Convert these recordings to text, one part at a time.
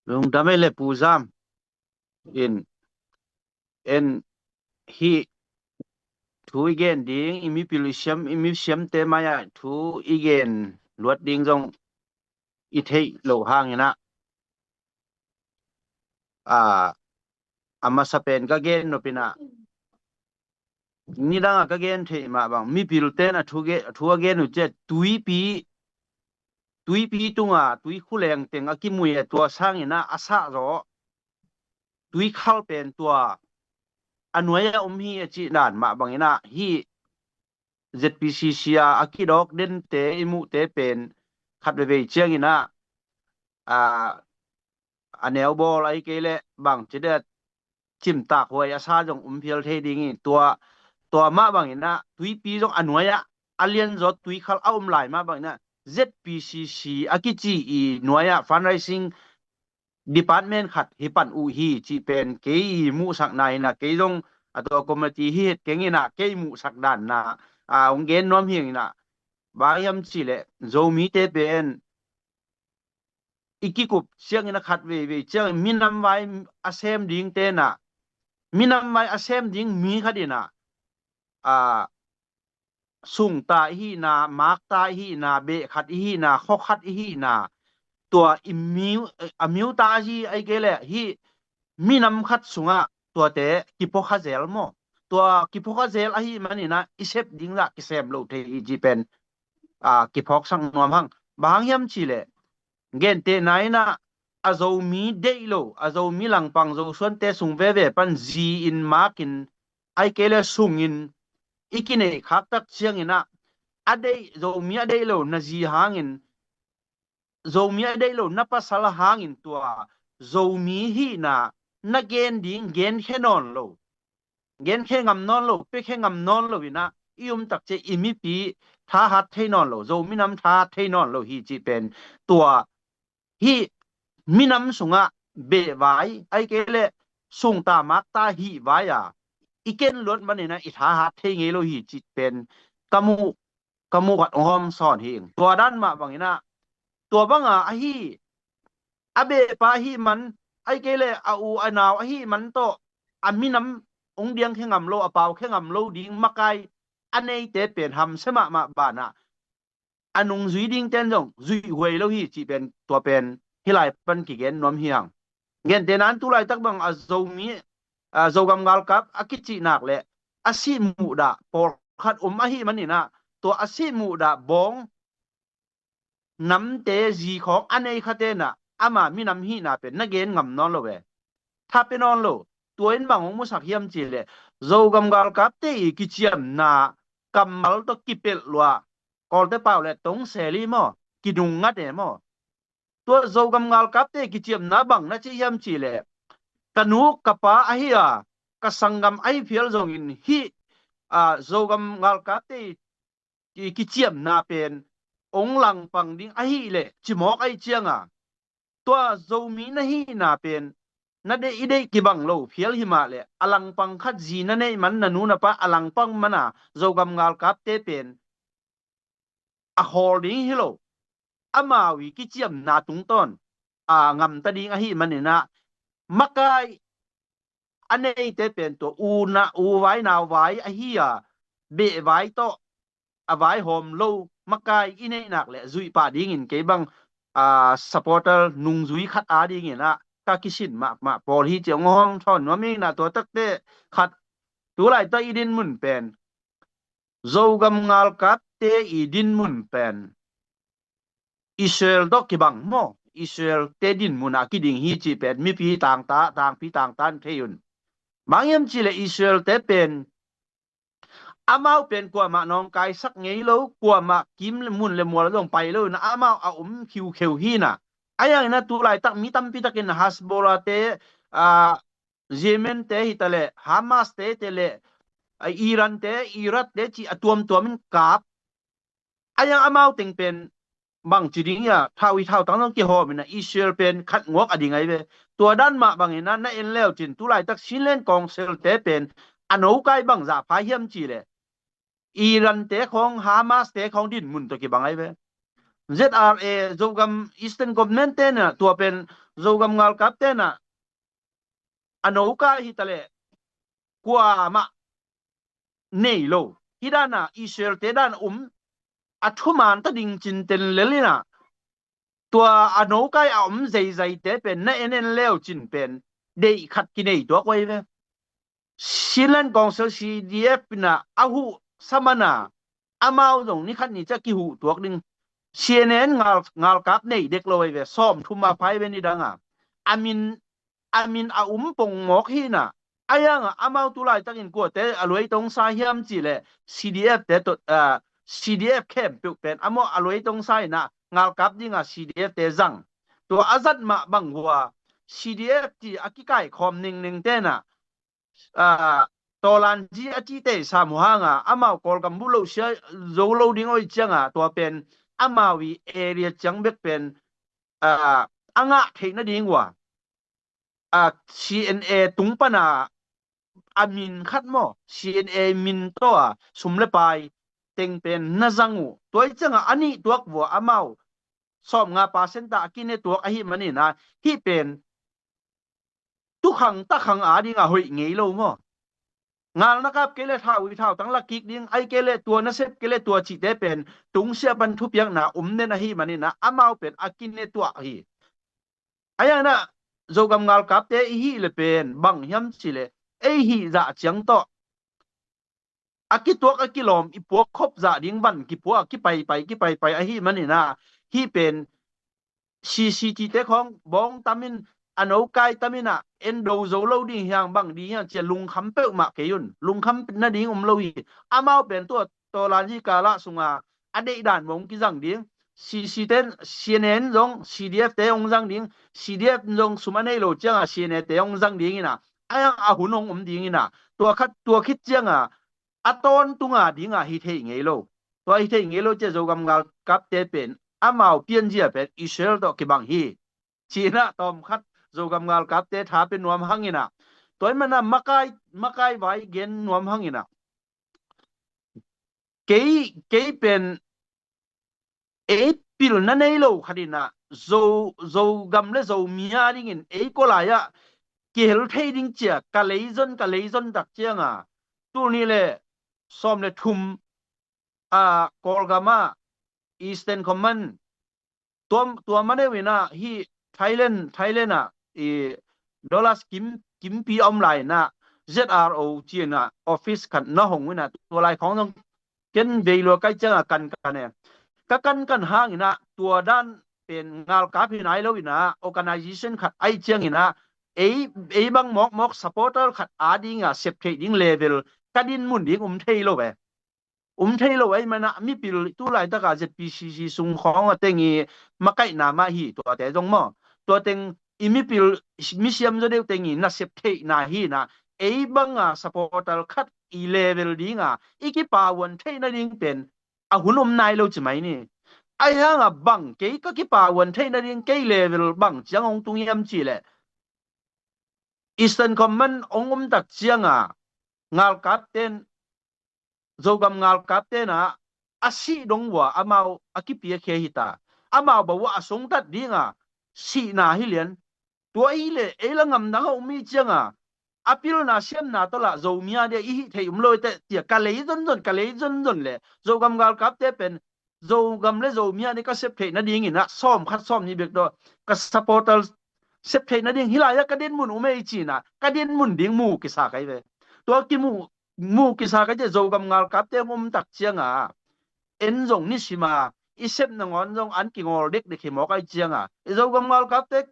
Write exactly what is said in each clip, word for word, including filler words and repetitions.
Lungdam ei le Pu Zam. In, en hih thu i gen ding, i mipil i siam, i misiamte mai-ah thu i gen luat ding zong i theih loh hangin ah, a, a masa pen ka gen nop in ah, nidang a ka gen theih mah bang, mipilte in a thu ge-, a thu a gen uh ciah tuipi, tuipi tunga, tuikhuleng teng a kimui a tua sangin ah a sah zaw, tuikhal pen tua a nuai-ah om hi a cih dan mah bangin ah, hih Z P C C a, a kidawk dente, i muhte pen khat veivei ciangin ah, a, a neu bawl ahi kei leh bang ci dia cimtak huai a sa zong um phial thei ding hi. Tua, tua mah bangin ah tuipi zong a nuai-ah a lianzaw tuikhal a om lai mah bangin ah Z P C C a kici i nuai-ah fundraising department khat hi pan uh hi cih pen kei i muhsakna in ah, kei zong a tua committee hi het keng in ah, kei muhsak dan na, a, hong gen nuam hi ing in ah, bang hiam cih leh Zomite pen i kikup ciangin a khat veivei ciangin minam vai a sem dingte in ah, minam vai a sem ding mi khat in ah, a, sungta i hihna, makta i hihna, behkhat i hihna, khuakhat i hihna, tua i miu, a miuta a zi ahi kei leh hih minam khat sungah tuate kiphawkha zel maw? Tua kiphawkha zel ahih manin ah i sep ding zah kisem lo thei hi cih pen, a, kiphawksak nuam hang. Bang hang hiam cih leh gentehna in ah a Zomi deih lo, a Zomi langpang Zosuante sung veve pan zi-in makin ahi kei leh sungin i kineih khak tak ciangin ah, a deih, Zomi a deih lo na zi hangin, Zomi a deih lo na pasal hangin tua Zomi hihna na gen ding, genkhia nawn lo, genkhia ngam nawn lo, piakhia ngam nawn lo in ah i um tak ciah i mipi thahat thei nawn lo, Zomi nam thahat thei nawn lo hi cih pen tua hih minam sungah behvai ahi kei leh sungta makta hih vai-a i ken luat manin ah i thahat thei ngei lo hi cih pen ka muh, ka muh khat hong hawm sawn hi ing. Tua dan mah bangin ah, tua banga ahi, a behpa ahih man, ahi kei leh a u a nau ahih man tawh a minam hong diangkhia ngam lo, a paukhia ngam lo ding makai a neite pen hamsia mahmah banah a nungzui dingten zong zuih huai lo hi cih pen, tua pen hih lai pan kigen nuam hi hang. Gentehna in tu laitak bang a Zomi, a, Zogam galkap a kicih nak leh a sih muhdah pawlkhat om ahih manin ah, tua a sih muhdah bawng namte zi khawng a nei khaten ah ama minam hihna pen na gen ngam nawn lo ve. Tha pia nawn lo. Tua in bang hong musak hiam cih leh Zogam galkapte i kiciamna kammal tawh kipelh lua, Kawlte pau leh tong seli maw, kidung ngat e maw? Tua Zogam galkapte kiciamna bang na ci hiam cih leh, ka nu ka pa ahi a, ka sanggam ahi phial zongin hih, a, Zogam galkapte i kiciamna pen hong langpang ding ahih leh cimawk ahi cianga, tua Zomi na hihna pen na deih, i deih kibang lo phial hi mah leh, a langpang khat zi na neih man, na nu na pa a langpang mana Zogam galkapte pen a khawl ding hi lo. Amau i kiciamna tungtawn a ngamta ding ahih manin ah, makai a neite pen tua u na, u vai nau vai ahi a, beh vai tawh a vaihawm lo makai i neih nak leh zuih pah dingin kei bang, a, supporter nungzui khat a dingin ah ka kisin mahmah pawl hi ci-a hong hawm thawn nuam ing. Na tua takte khat, tu laitak i dinmun pen, Zogam galkapte i dinmun pen Israel tawh kibang maw? Israelte dinmun a kiding hi cih pen mipi tangta, tangpi tangtan thei un. Bang hiam cih leh Israelte pen, amau pen kuamah nawngkaisak ngei lo, kuamah kim le mun le mual zong pai lo in ah, amau a om khiukheu hi in ah. Ahi hangin ah tu laitak mi tampi takin Hezbollah te, a, Yemen te hi ta leh, Hamas te hi ta leh, a, Iran te, Iraq te cih a tuamtuam in kap. Ahi hang amau teng pen bang ci ding hia, thau i thautang zong kihawm in ah Israel pen khat nguak a ding ahi ve. Tua dan mah bangin ah na en leu cin tu laitak Chinland Council te pen a nokai bangzah pha hiam cih leh, Iran te khawng, Hamas te khawng dinmun tawh kibang ahi ve. Z R A, Zogam Eastern Command tenah, tua pen Zogam ngalkap tenah a nokai hitaleh kuamah nei lo. Hih danah Israel te dan um a thuman ta ding cinten lel inah, tua a nokai a om zeizaite pen na en en leu cin pen deih khat kinei tuak uh ahi ve. Chinland Council C D F inah a huh samana amau zong ni khat ni ciah kihuh tuak ding. C N A in ngal, ngalkap nei dek lo ahi ve, sawm thum a phai ve ni danga. A min, a min a um pongmawk hinah. A yangah amau tu laitakin kuate a luai tongsa hiam cihleh C D F te tawh, ah, C D F khempeuh pen amau a luai tongsa inah ngalkap dingah C D F te zang. Tua a zat mah bang hua C D F ci a kikaikhawm ningneng tenah, ah, Tawlanzi a cite sam uh hanga amau Kawlgam buh loh sia zo lo ding oi cianga tua pen amau i area ciang bek pen, ah, a ngah theih nading uh a, ah, C N A tung pana a min khat maw, C N A min tawh a sum le pai teng pen na zang uh. Tua i cianga a nih tuak vua amau sawm nga percent ta a kine tuak ahi maninah hih pen tukhang takhang a dingah hoih ngei lo maw? Ngal na kap kei le thau i thau tang lak kik ding, ai kei le tua na sep kei le tua cihte pen tungsiah pan thupiakna um nen ahi maninah amau pen a kine tuah hi. A yangah Zogam ngalkapte i hih le pen bang hiam cihleh ei hih zah ciang tawh a kituak a kilawm i puak khop zah ding van kipuak a kipaipai kipaipai ahi maninah hih pen C C T te khawng bawng tamin a nokai taminah en do zo lo ding hiang bang ding hiang cia lungkham peuhmah kei un. Lungkham nading um lo hi. Amau pen tua Tawlanzi kalah sunga a deihdan mong kizang ding. C C ten C N A in zong C D F te hong zang ding. C D F in zong sum a nei lo cianga C N A te hong zang ding inah a yang a hun hong um ding inah tua khat tua khit cianga a tawntunga dinga hi thei ngei lo. Tua hi thei ngei lo cia Zogam ngalkapte pen amau pianzia pen Israel tawh kibang hi. Cinah tawmkhat Zogam ngalkapte tha pe nuam hanginah tua i manah makai, makai vai gen nuam hanginah kei, kei pen ei pilna nei lo khatinah Zo, Zogam le Zomi a dingin ei kolai-ah kihel thei ding cia ka leizon, ka leizon tak cianga tul nih le sawm le thum a Kawlgam ah Eastern Command tua, tua maneu inah hih Thailand, Thailand ah i dollars kim, kimpi a om lai inah Z R O cinah office khat na hong inah tua lai khawng zong ken veilua kai cianga kankan e. Ka kankan hanginah tua dan pen ngalkap hi nai lo inah organization khat ai cianginah ei, ei bang mawkmawk supporter khat a dinga sep theih ding level ka dinmun ding um thei lo e. Um thei lo ahi manah mipil tu laitaka Z P C C sung khawng a teng i makaihna mah hi tuate zong maw? Tua teng i mipil misiam zaw deuh teng i nasep theihna hinah ei banga supporter khat i level dinga i kipahuan theih nading pen a hun om nai lo ci mai ni. Ahi hanga bang kei ka kipahuan theih nading kei level bang ciang hong tung hiam cihleh Eastern Command hong um tak cianga ngalkapten Zogam ngalkap tenah a sih dong uh a amau a kipiakhia hita. Amau bawah a songtat dinga sihna hi lian. Tua hileh ei la ngamdang a um i cianga a pilna siamna tawlah Zomi a dia i hih theih um lo teh tia ka lei zonzon, ka lei zonzon leh Zogam ngalkapte pen Zogam le Zomi a ni ka sep theih nadingin ah sawm khat sawm nih bek tawh ka supporter sep theih nading hilai ah ka dinmun um ei cinah ka dinmun ding mu kisa kai ve. Tua kimu mu kisa kai ciah Zogam ngalkapte hong um tak cianga en zong nisima i sep nangawn zong an kingawl dekdek hi mawk ai cianga i Zogam ngalkapte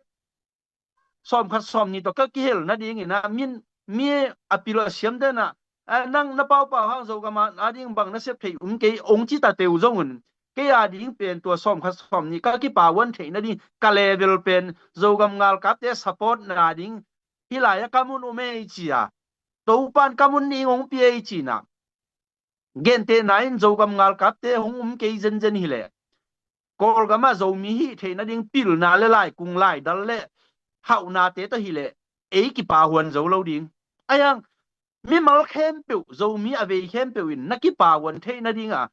sawm khat sawm nih tawh ka kihel nadingin ah min mi a pil a siam denah nang na paupau hang Zogam a ding bang na sep theih um kei ong ci ta teu zongun kei a ding pen tua sawm khat sawm nih ka kipahuan theih nading ka level pen Zogam ngalkapte support nading hilai ah ka mun um ei cia Topan ka mun ning ong pia ei cinah gentehna in Zogam ngalkapte hong um kei zenzen hileh Kawlgam ah Zomi hih theih nading pilna le laikung laidal le hauhnate tawh hileh ei kipahuan zo lo ding. Ahi hang mimal khempeuh Zomi a vei khempeuh in na kipahuan theih nadinga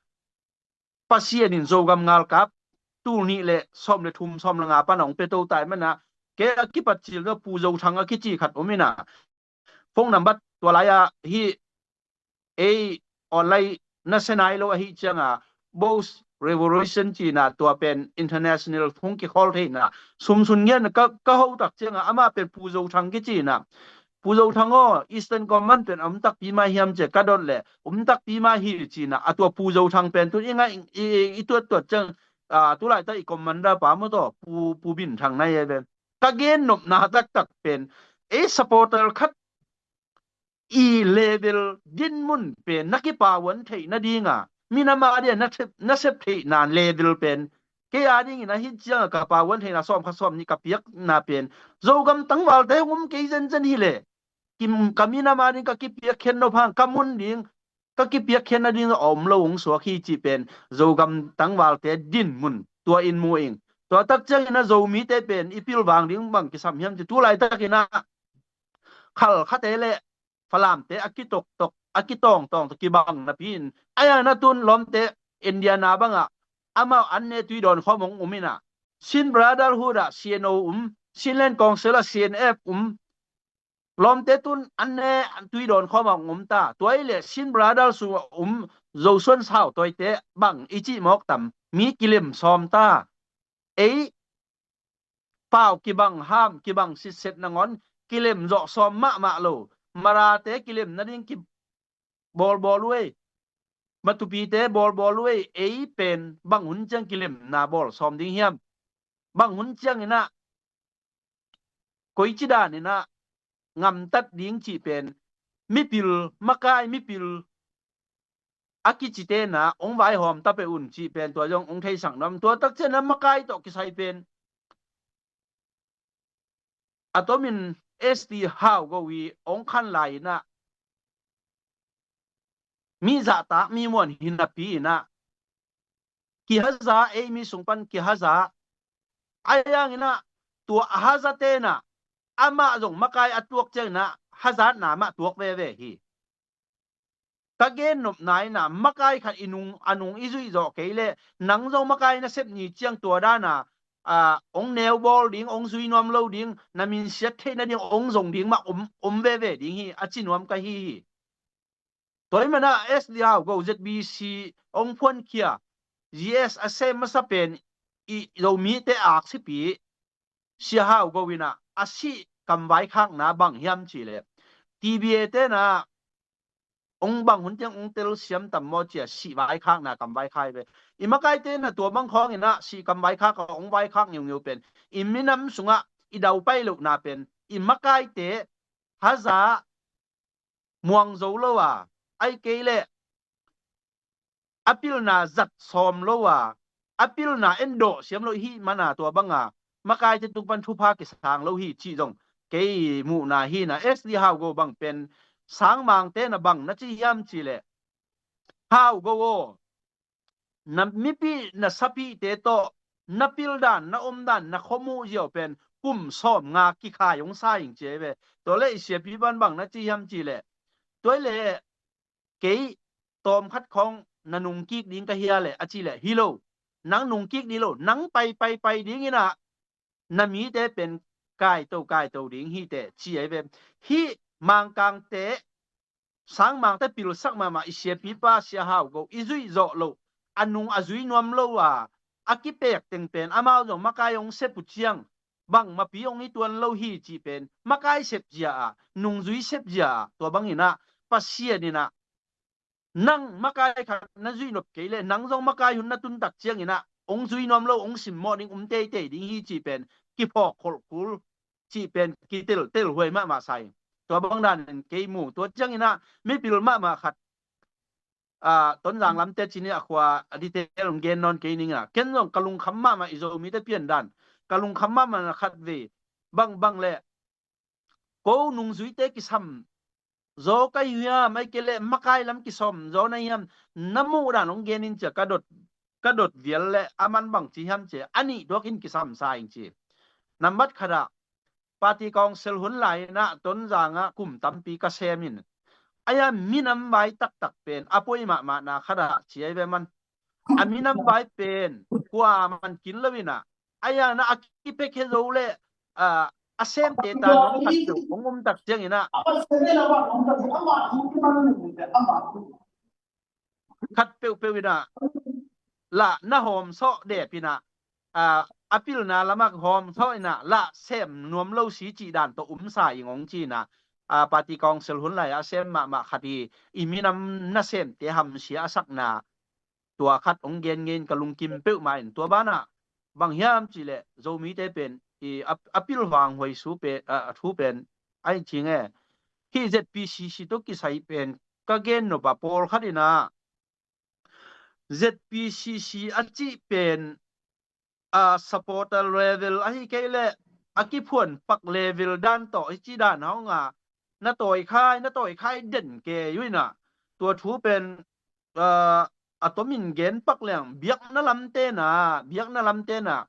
Pasian in Zogam ngalkap tul nih le sawm le thum, sawm le nga pan a hong pia to tai mana, kei a kipat cil na Pu Zo Thang a kici khat om ina, phone number tua lai-a hih ei online na se nai lo ahi cianga, Bo's Revolution cina tua pen international hong kikhawl theihna sumsun ngian ka, ka ho tak cianga, amah pen Pu Zo Thang kicina. Pu Zo Thang aw, Eastern Command pen a um takpi mah hiam cia ka dot le, um takpi mah hi cina, a tua Pu Zo Thang pen tun i ngai i, i, i tuat tuat ciang, a, tulaitak i commander pa maw taw, Pu, Pu Bin Thang nai e pen. Ka gen nopna taktak pen, ei supporter khat i level dinmun pen na kipauan theih nadinga, minam a dia na sep, na sep theihna level pen, kei a dingin a hih cianga ka pauan theihna sawm khat sawm nih ka piakna pen, Zogam tangvalte hong um kei zenzen hi le, kim, ka minam a ding ka kipiakkhiat nop hang ka mun ding, ka kipiakkhiat nading a om lo hong suak hi cih pen Zogam tangvalte dinmun tua in mu ing. Tua tak ciangin a Zomite pen i pilvang ding bang kisam hiam ci, tulaitakin a Khalkhate le Falamte a kitoktok, a kitawngtawng tawh kibang napi in, a yang na tun lawmte Indiana bangah amau an ne tui dawn khawm hong um ina, Chin Brotherhood ah C N O um, Chinland Council ah C N F um, lawmte tun an ne tui dawn khawm hong um ta, tua i le Chin Brotherhood sungah um Zosuan Sau Tawite bang i cih mawk tam, mi kilem sawm ta. Ei pau kibang ham, kibang sitset nangawn kilem zawh sawm mahmah lo. Marate kilem nading kibawlbawl uh ei. Matupite bawlbawl uh ei. Ei pen bang hun ciang kilemna bawl sawm ding hiam? Bang hun ciang inah, koici dan inah ngamtat ding cih pen mipil, makai mipil a kici tena hong vaihawm ta peh un cih pen tua zong hong theisak nuam. Tua tak ciangin a makai tawh kisai pen a tomin S D Hau Go i hong khan lai inah mi zahtak mi muan hi napi inah kihaza, ei mi sung pan kihaza. A yang inah tua a haza tena amah zong makai a tuak ciang inah hazatna mah tuak veve hi. Ka gen nopna inah makai khat i nung, a nung i zuih zawh kei leh, nang zong makai na sep ni ciang tua dana, a, hong neu bawl ding, hong zui nuam lo ding, na minsiat theih nading hong zong ding mah om, om veve ding hi, a ci nuam ka hi hi. Tua i mana S D Hau Go Z B C hong phuankhia, G S a sem masa pen i Zomite aksipi Sia Hau Go inah a sih kam vaikhakna bang hiam cih leh, T B A tena hong bang hun tiang hong tel siam tam maw cia sih vaikhakna kam vaikhak ve. I makaite na tua bang khawng inah sih kam vaikhak a hong vaikhak ngeungeu pen i minam sungah i daupai lohna pen i makaite haza muang zo lo a, ai kei leh a pilna zat sawm lo a, a pilna en dawh siam lo hi mana tua banga makaite tung pan thupha kisang lo hi cih zong kei muhna hi na. S D Hau Go bang pen sangmangte na bang na ci hiam cih leh, Hau Go aw, na mipi na sapite tawh na pildan, na omdan, na khuamuh ziau pen kum sawm nga kikhai hong sa ing ci ei ve. Tua leh i siapi pan bang na ci hiam cih leh, tua i leh kei tawm khat khawng na nungkik ding ka hia leh a cih leh, hi lo, nang nungkik ding lo, nang pai pai pai ding inah na mite pen kaito kaito ding hi teh ci ei ve. Hih Mangkangte, sangmangte pilsak mahmah i siapipa Sia Hau Go i zuih zawh loh, a nung a zui nuam lo a, a kipek teng pen amau zong makai hong sep uh ciang bang mapi hong i tuan lo hi cih pen makai sep zia a, nungzui sep zia a, tua bang inah Pasian inah nang makai khat na zuih nop kei leh, nang zong makai hun na tun tak ciang inah hong zui nuam lo, hong simmawh ding, um teitei ding hi cih pen kiphawk kholhkul cih pen kitel telhuai mahmah sa ing. Tua bang danin kei mu. Tua ciang inah mipil mahmah khat, a, Tonzang lamte cin inah khua a detail hong gen nawn kei ning inah, ken zong ka lungkham mahmah i Zomite piandan, ka lungkham mahmah na khat vei bang bang leh, ko nungzuite kisam zaw ka hi hiam, ai kei leh makai lam kisam zaw na hiam, na muhdan hong gen in cia ka dot, ka dot vial leh a man bang ci hiam cia a nih tuak in kisam sa ing ci. Nambat khat ah, party council hun lai inah Tonzang ah kum tampi ka sem in, ai a minam vai taktak pen a poi mahmahna khat ah ci ei ve man. a minam vai pen kua man kin lo in ah, a yang na a kiphek he zo le, a, a semte ta nong khat peuh hong um tak ciangin ah, khat peuhpeuh in ah lah na hawmsawh dep in ah, a, a pilna lamak hawmsawh in ah lah sem nuam lo si cih dan tawh umsa ing hong ci in ah, a, party council hun lai a sem mahmah khat hi. I minam nasemte hamsia a sakna tua khat hong gen ngein ka lungkim peuhmah in, tua banah bang hiam cihleh Zomite pen i a, a pilvang huai su pen, a, a thu pen a hi cing e. Hih ZPCC tawh kisai pen ka gen nop a, pawlkhat in ah ZPCC a cih pen, a, supporter level ahi kei leh a kiphuan pak level dan tawh hi ci dan hong a, na tawi khai, na tawi khai den ke uh in ah, tua thu pen, a, a tomin gen pak leng, biakna lamte na, biakna lamte na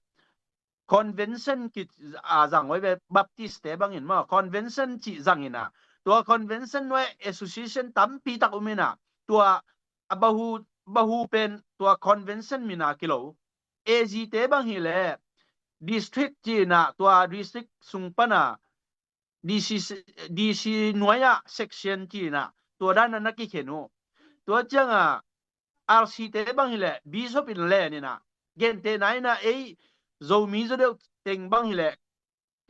convention ki, a, zang oi ve, Baptist te bangin maw, convention cih zang in ah, tua convention nuai association tampi tak um in ah, tua a bahu, bahu pen tua convention min a kilo. AG te bang hileh district ci in ah, tua district sung pan a DC, DC nuai ah section ci in ah, tua dan a na kikhen uh. Tua ciang a RC te bang hileh bishop in len in ah, gentehna in ah ei Zomi Zo deuh teng bang hileh,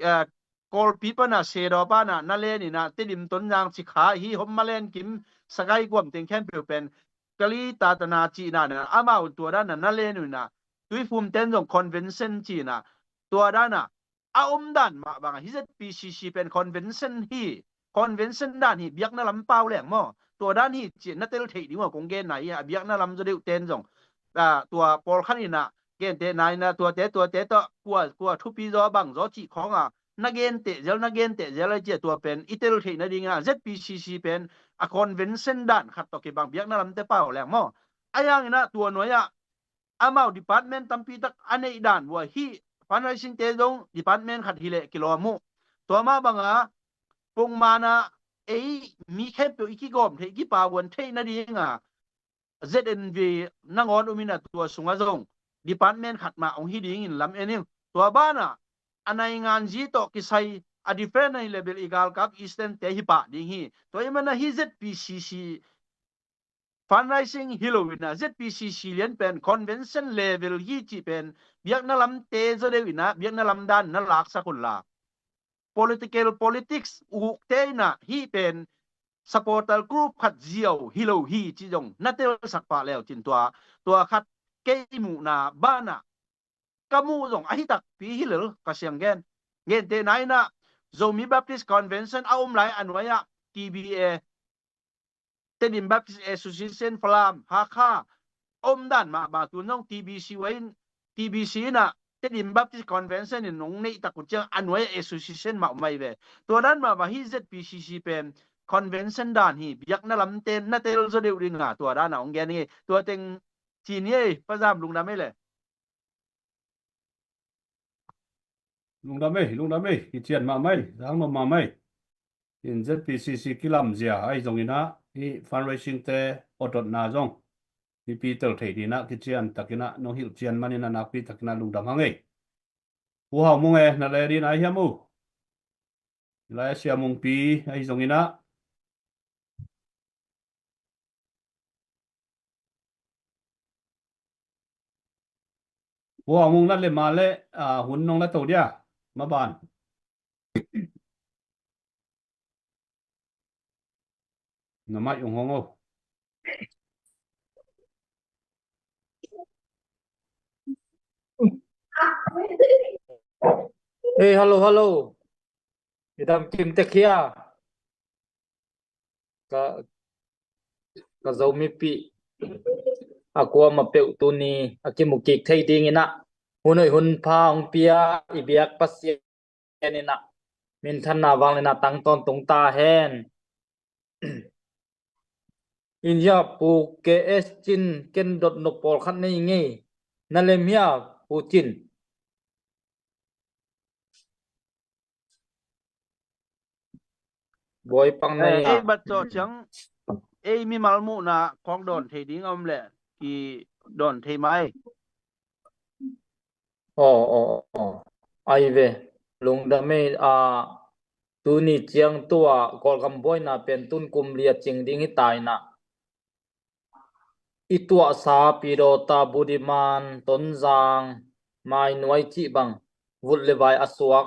a, Kawlpi pan a, Sedaw pan a na len in ah, Tedim, Tonzang, Cikha, hih Hommaland, Kim, Sagaing, Guam teng khempeuh pen Kali Tatana ci in ah, amau tua dan a na len uh in ah, Tuiphum ten zong convention ci in ah, tua dan a a om dan mah bang a, hih ZPCC pen convention hi, convention dan hi, biakna lam pau leng maw, tua dan hi ci na tel theih ding uh a kong genna hi. A biakna lam Zo deuh ten zong, a, tua pawlkhat in ah gentehna in ah, tuate, tuate tawh kua, kua thupi zaw, bang zaw cih khawng a na genteh zel, na genteh zel a ci a, tua pen i tel theih nading a ZPCC pen a convention dan khat tawh kibang, biakna lamte pau leng maw. A yang in ah tua nuai ah amau department tampi tak a neih dan uh a, hih fundraising te zong department khat hileh kilawm uh. Tua mah bang a pongman a ei mi khempeuh i kigawm theih, i kipau uh a theih nading a, ZNV nangawn um in ah, tua sung a zong department khat mah hong hi dingin lam en ing. Tua ban a, a naingan zi tawh kisai a different ahi leh bel i galkap Eastern te hi pah ding hi. Tua ahih man a hih ZPCC fundraising hi lo in ah, ZPCC lian pen convention level hi cih pen biakna lamte Zo deuh in ah biakna lam dan na laksak un la, political, politics ukte in ah hih pen supporter group khat ziau hi lo hi cih zong na telsak pah leu cin, tua, tua khat kei muhna ban a ka muh zong ahi takpi hi lel ka siang gen. Gentehna in ah Zomi Baptist Convention a om lai a nuai ah TBA, Tedim Baptist Association Falam, Hakha, om dan mah bang, tun zong TBC uh in, TBC in ah Tedim Baptist Convention in nong neih tak uh ciang a nuai ah association mah om ahi ve. Tua dan mah bang hih ZPCC pen convention dan hi, biakna lamte na tel zaw deuh ding a, tua dan a hong gen hi. Tua teng ci ni ei, Pa Zam, lungdam ei le. Lungdam ei, lungdam ei, kician mahmah ei, zang mahmah ei. In ZPCC kilamzia ahi zongin ah, hih fundraising te awtdotna zong mipi tel theih dingin ah kician takin ah nong hilh cian manin ah nakpi takin ah lungdam hang ei. Pu Hau Mung e, na le ding ahi hiam uh? Lai a Sia Mungpi ahi zongin ah, Pu Hau Mung na le ma le, a, hun nong la to dia, ma ban. Na mai ung hong o. Hey, hello, hello. I dam kim tek hia. Ka, ka Zomipi a kuamah peuh tuni a kimu kik thei dingin ah, hun hoih hun pha hong pia i biak Pasian in ah minthanna vangliatna tang tawntung ta hen. In hia Pu K S Cin, ken dot nop pawlkhat nei ngei. Na lem hia Pu Cin? Bawi pang nei, eh, a, ei bat cawh ciang, ei mimal muhna kong dawn thei ding a om leh ki, dawn thei mai. Aw, aw, aw. Ai ve, lungdam ei. A, tuni ciang tua Kawlgam buaina pen tun kum li a cing ding hi ta in ah, i tuahsa Pidawta, Budiman, Tonzang, Mainuai cih bang vulh le vai a suak,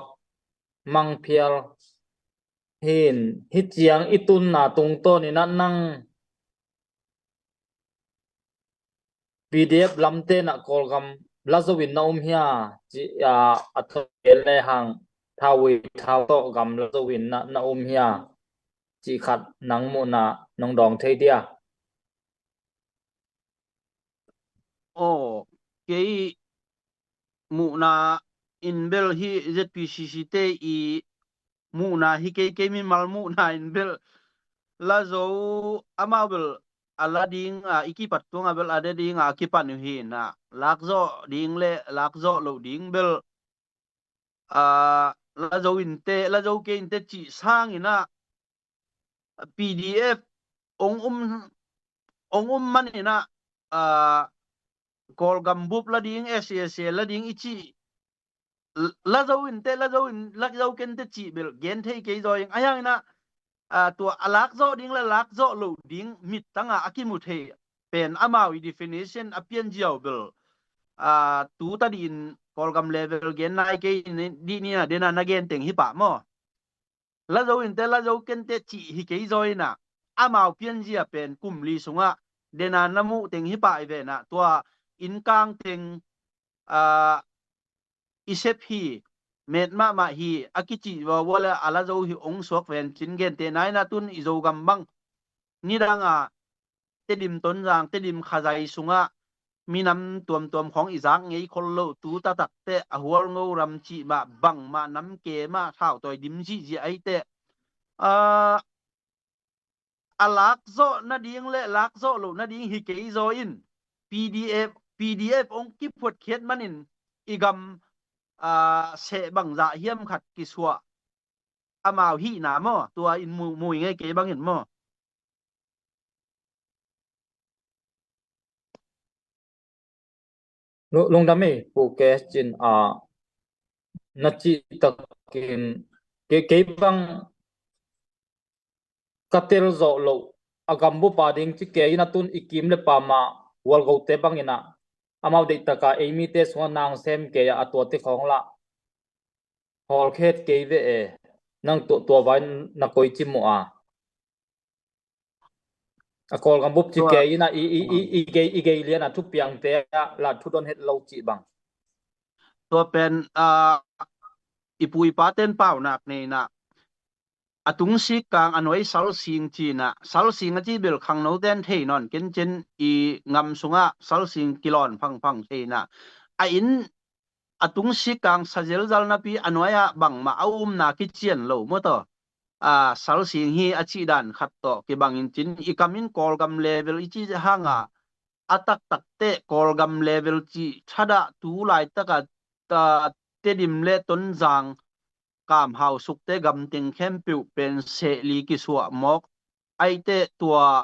Mangphial hi in, hih ciang i tunna tungtawn in ah nang P D F lamte in ah Kawlgam la zo in na um hia, ci a, a thawh gen le hang, Thaui Thau tawh gam la zo in na, na um hia, cih khat nang muhna nong dawng thei dia? Aw, kei muhna in bel hih Z P C C te i muhna hi kei, kei mimal muhna in bel la zo, amau bel a la ding a, i kipat tuang a bel a de ding a, a kipan uh hi in ah, lak zawh ding le lak zawh loh ding bel, a, la zo in teh, la zo kei in teh cih sang in ah, P D F ong um, ong um man in ah, a, Kawlgam bup la ding, S A S A la ding i cih, la zo in teh, la zo in, la zo ken teh cih bel gen thei kei zaw ing. Ahi hang in ah, a, tua a lak zawh ding le lak zawh loh ding mittang a, a kimu thei pen amau i definition a pian ziau bel, a, tu ta dih in Kawlgam level gen nai kei in dih ni a, den a na gen teng hi pah maw. La zo in teh, la zo ken teh cih hi kei zaw in ah, amau pianzia pen kum li sungah den a na muh teng hi pah i ve in ah, tua inn kang teng, a, i sep hi, met mahmah hi a kicih vua vua le a la zo hi ong suak ven cin gente nai in ah, tun i Zogam bang nidang a Tedim Tonzang, Tedim Khazai sungah minam tuamtuam khawng i zak ngei khol loh, tu taktak teh a Hualngo ram cih mah, bangmah nam ke mah, thautawi dim zihziah ai teh, a, a lak zawh nading le lak zawh loh nading hi kei zaw in, P D F, P D F ong kiphuatkhiat manin i gam, a, seh bangzah hiam khat kisuah amau hihna maw, tua in mu, mu i ngei kei bangin maw. Lu-, lungdam ei, Pu Kes cin, a, na cih takin, ke-, kei bang ka tel zawh loh, a gambup a ding ci kei in a, tun i kim le pam a Hualngote bangin ah, amau deih taka ei mite sungah nang sem kei a, a tuate khawng lah hawlkhet kei ve e, nang tua, tua vai na koici muh a. A Kawlgam bup ci kei in a, i, i, i, i gei, i gei lian a thupiangte ah lah thu don het lo cih bang. Tua pen, a, i pu i pa ten paunak nei in ah, a tungsik kang a nuai salsing ci in ah, salsing a ci bel khangno ten thei nawn ken cin, i ngam sungah salsing kilawn phangphang thei in ah, a inn a tungsik kang sa zelzal napi a nuai ah bangmah a umna kician lo maw taw. A, salsing hi a cih dan khat tawh kibang in cin, i kam in Kawlgam level i cih hang a, a taktak teh Kawlgam level cih thadah tu laitak a, a, Tedim le Tonzang, Kam Hau Sukte gam teng khempeuh pen seh li kisuah mawk ai teh, tua,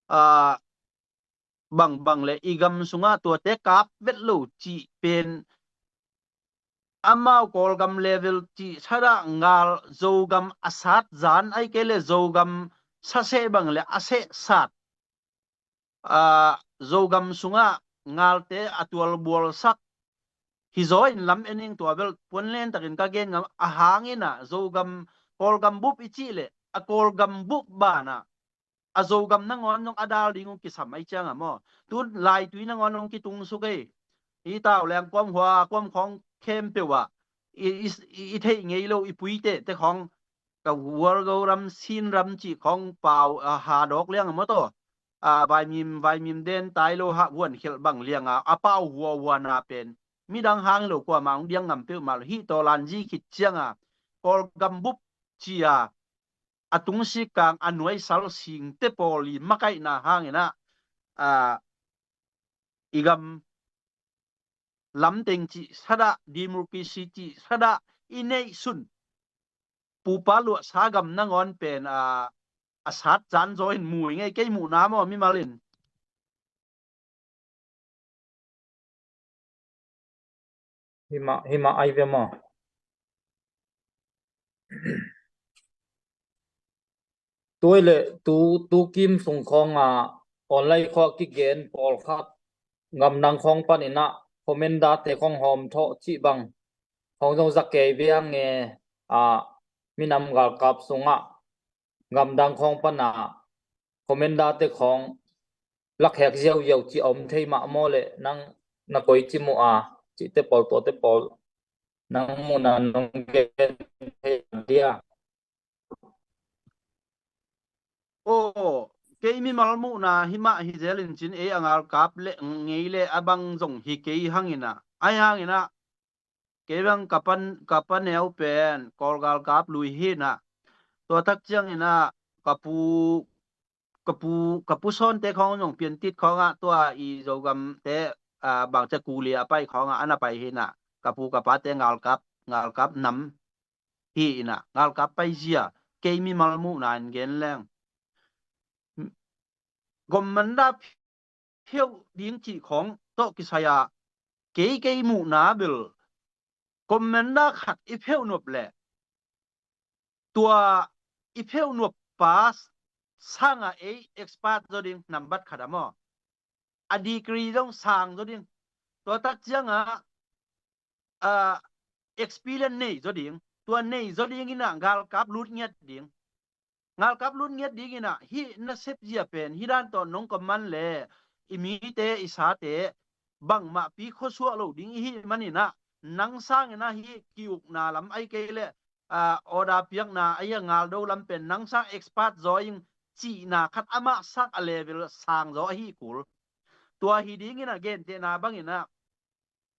a, bangbang le i gam sungah tuate kap vet lo cih pen amau Kawlgam level cih thadah ngal, Zogam a sat zan ai kei le Zogam sa seh bang le a seh sat, a, Zogam sungah ngalte a tualbualsak hi zaw in lam en ing, tua bel puan len takin ka gen ngam a hang in ah, Zogam, Kawlgam bup i cih le a Kawlgam bup ban ah a Zogam nangawn zong a dal ding uh kisam ai ciang a maw. Tun Laitui nangawn zong kitung suk ei. Hi tau leng kuam hua, kuam khawng khempeuh ah i, i, i, i theih ngei lo i puite te khawng, ka Hualngo ram, Sin ram cih khawng pau, a, ha dawk liang a maw taw. A, vaimim, vaimim den tai lo ha vuan khelh bang liang a, a pau hua hua na pen midang hang lo kuamah hong diang ngam peuhmah lo. Hih tawlan zi khit ciang a Kawlgam bup ci a, a tungsik kang a nuai salsingte pawl i makaihna hang in ah, a, i gam lamteng cih thadah, democracy cih thadah i neih sun, pupa luahsa gam nangawn pen, a, a sat zan zaw in mu i ngei, kei muhna maw mimal in. Himah, himah ai ve maw? Tuai le tu, tu kim sung khawng a online khawng kigen pawlkhat gamdang khawng panin ah commander te khawng hawm thawh cih bang khawng zong za kei ve ang e. A, minam galkap sungah gamdang khawng pana commander te khawng lakhek ziauziau ci a om thei mah maw le, nang na koi ci mu a, cihte pawl, tuate pawl nang muhna nong gen thei dia? Aw, kei mimal muhna himah hi zel in cin, ei a ngalkap le ngei le a bang zong hi kei hangin ah, ai hangin ah, kei bang ka pan, ka pa neu pen Kawl galkap lui hi in ah, tua tak ciangin ah ka pu, ka pu, ka pu Sawnte khawng zong Piantit khawngah tua i Zogamte, a, bangcia kuli a pai khawngah a na pai hi in ah, ka pu ka pate ngalkap, ngalkap nam hi in ah, ngalkap paizia, kei mimal muhna in gen leng, commander pheuh ding cih khawng tawh kisai a, kei, kei muhna bel commander khat i pheuh nop leh, tua i pheuh nop pa sangah ei expert zaw ding, nambat khat a maw. A degree zong sang zaw ding. Tua tak ciangah, a, experience nei zaw ding. Tua nei zaw ding in ah galkap lut ngiat ding. Ngalkap lut ngiat ding in ah hih nasep zia pen, hih dan tawh nong command le i mite, i sate bangmah pi khuasuak lo ding i hih manin ah, nang sangin ah hih ki-ukna lam ai kei leh, a, order piakna ai a ngal do lam pen nang sang expert zaw ing cihna khat amah sang a level sang zaw ahi kul. Tua hi dingin ah gentehna bangin ah,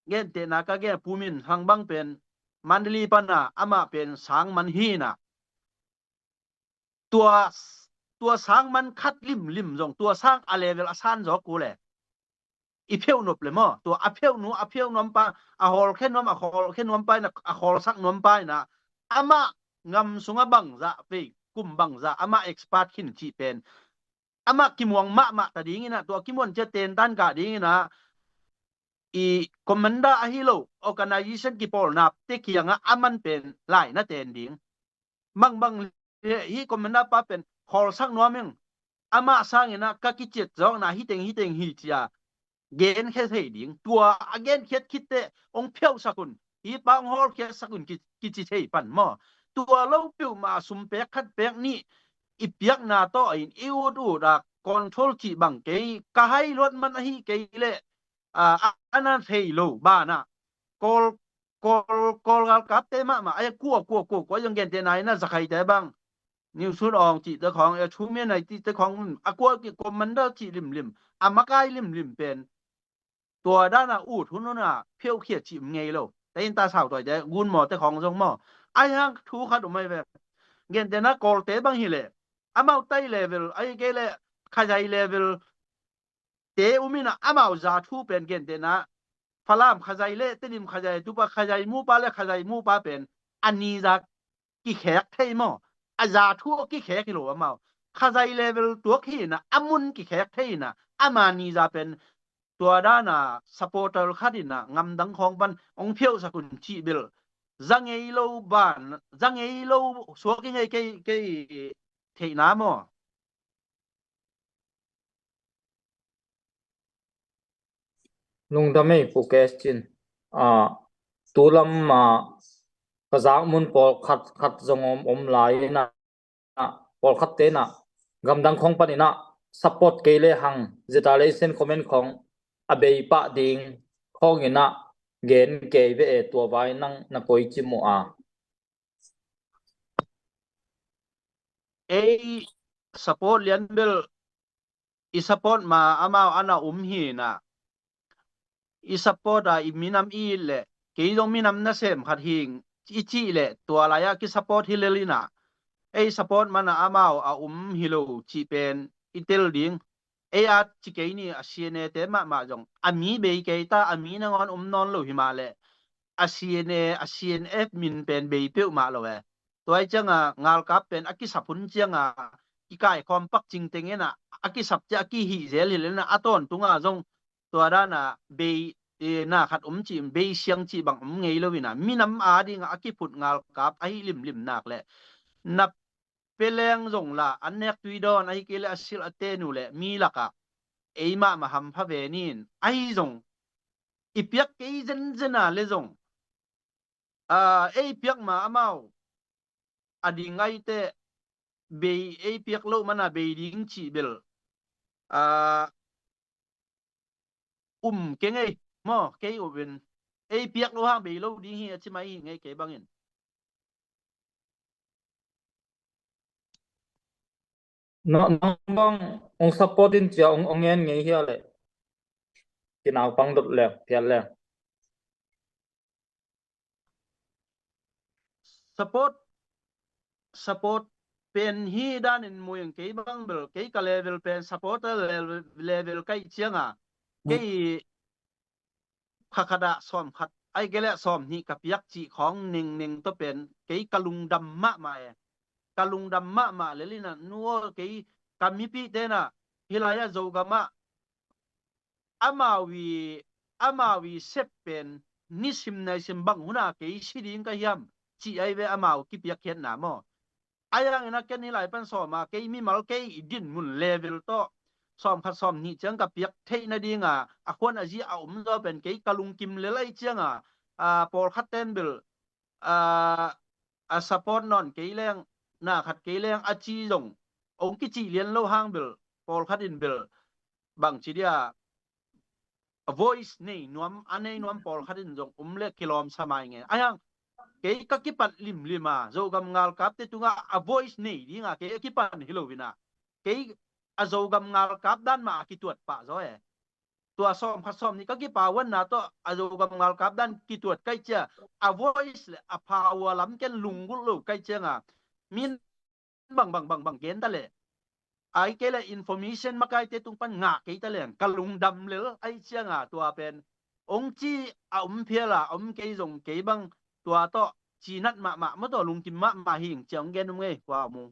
gentehna ka gen, Pu Min Hang bang pen Mandalay pana amah pen sang man hi in ah, tua, tua sang man khat limlim zong tua sang a level a san zaw kul e. I pheuh nop le maw, tua a pheuh nu, a pheuh nuam pa, a hawlkhia nuam, a hawlkhia nuam pa in ah, a hawlsak nuam pa in ah, amah ngam sungah bangzah vei, kum bangzah amah expert khin cih pen amah kimuang mahmah ta dingin ah, tua kimuan ciat tentan kah dingin ah, i commander ahi lo organization kipawlnate kiangah aman pen lai na ten ding. Mangbang le hih commander pa pen hawlsak nuam ing, amah sangin ah ka kiciat zawkna hiteng hiteng hi cia genkhia thei ding. Tua a genkhiat khitteh hong pheuhsak un, hih pa hong hawlkhiatsak un ki, kici thei pan maw. Tua lo peuhmah a sum pek khat pek nih i piakna tawh in i ut ut a control cih bang kei ka hai luat man ahi kei leh, a, a, a na thei lo banah Kawl, Kawl, Kawl galkapte mahmah, ai, kua, kua, kua, kua zong gentehna in ah Zakhaite bang, Niu Sun Awng cihte khawng, a, Thu Mien Ai cihte khawng, a kua ki commander cih limlim, a makai limlim pen tua dan a ut hun hun a pheuhkhia cih ngei lo. Te in ta sau tuaite, gun mawte khawng zong maw. Ai hang thu khat um ai ve. Gentehna Kawlte bang hi leh, amau Tai level, ai kei leh Khazai level te um in ah, amau za thu pen gentehna Falam Khazai le Tedim Khazai, tupa Khazai mupa le Khazai mupa pen a ni za kikhek thei maw. A za thu a kikhek hi lo amau. Khazai level tuak hi in ah, a mun kikhek thei in ah, ama ni za pen tua dan a supporter khat in ah ngamdang khawng pan hong pheuhsak un cih bel za ngei lo ban, za ngei lo suak i ngei kei, kei theihna maw. Lungdam ei Pu Kes cin. A, tu lam, a, ka zak mun pawlkhat khat zong om, om lai in ah, pawlkhatte in ah gamdang khawng panin ah support kei le hang, zeta le i sen comment khawng a bei pah ding khawng in ah gen kei ve e, tua vai nang na koi ci mu a. Ei support lian bel i support ma amau a na um hi in ah, i support a i minam i it leh, kei zong minam nasem khat hi ing i cih leh, tua lai-ah ki support hi lel in ah, ei support man a amau a um hi lo cih pen i tel ding. Ei a ci kei ni, a C N A te mahmah zong a mi bei kei ta, a mi nangawn um nawn lo hi mah leh, a C N A, a C N F min pen bei peuhmah lo e. Tua i cianga ngalkap pen a kisap hun cianga i kaikhawm pak cingteng in ah, a kisap ciah a kihih zel hi lel in ah, a tawntunga zong tua dan a bei i, na khat om cih, beisiang cih bang om ngei lo ina, minam adingah a kiphut ngalkap ahi limlim nak leh, na peleng zong la an nek tui dawn, ahi kei leh a silh a ten uh leh mi lakah ei mahmah hampha ve nin, ahi zong i piak kei zenzen a le zong, a, ei piak ma amau a ding aite, bei ei piak loh mana bei ding cih bel, a, um kei ngei maw, kei uh in ei piak loh hang bei lo ding hi a ci mai hi ngei kei bangin. Nang bang ong support in cia ong, ong ngen ngei hia le? Kinaupang dot leng, phial leng. Support, support pen hi danin muing kei bang bel, kei ka level pen supporter level, level kai cianga, kei kha khat ah sawm khat, ai kei leh sawm hnih ka piak cih khawng neng neng tawh pen kei ka lungdam mahmah e. Ka lungdam mahmah lel ina, nuaw kei ka mipi tena hih lai-ah Zogam ah amau i, amau i sep pen nisim naisim bang huna kei si ding ka hiam cih ai ve amau kipiak khiatna maw. Ai hangin a ken hih lai pan sawm a, kei mimal kei i din mun level tawh sawm khat sawm hnih ciang ka piak theih nadinga a khuan a zi a om zaw pen kei ka lungkim lel ai cianga, a, pawlkhat ten bel, a, a support nawn kei leng, na khat kei leng a ci zong ong kicih lian lo hang bel, pawlkhat in bel bang ci dia, a voice nei nuam, a nei nuam pawlkhat in zong um le kilawm sa mai nge. Ai hang kei ka kipat limlim a, Zogam ngalkapte tungah a voice nei dinga kei a kipan hi lo ina, kei a Zogam ngalkap dan mah a kituat pah zaw e. Tua sawm khat sawm nih ka kipawanna tawh a Zogam ngalkap dan kituat kai cia, a voice le a power lam ken lunggulh lo kai cianga, min bang bang bang bang gen ta leh, ai kei leh information makaite tung pan ngah kei ta leng ka lungdam lel ai cianga, tua pen ong ci a om phial a, om kei zong kei bang tua tawh cinat mahmah maw, tua lungkim mahmah hing cia ong gen um ngei, kua mu.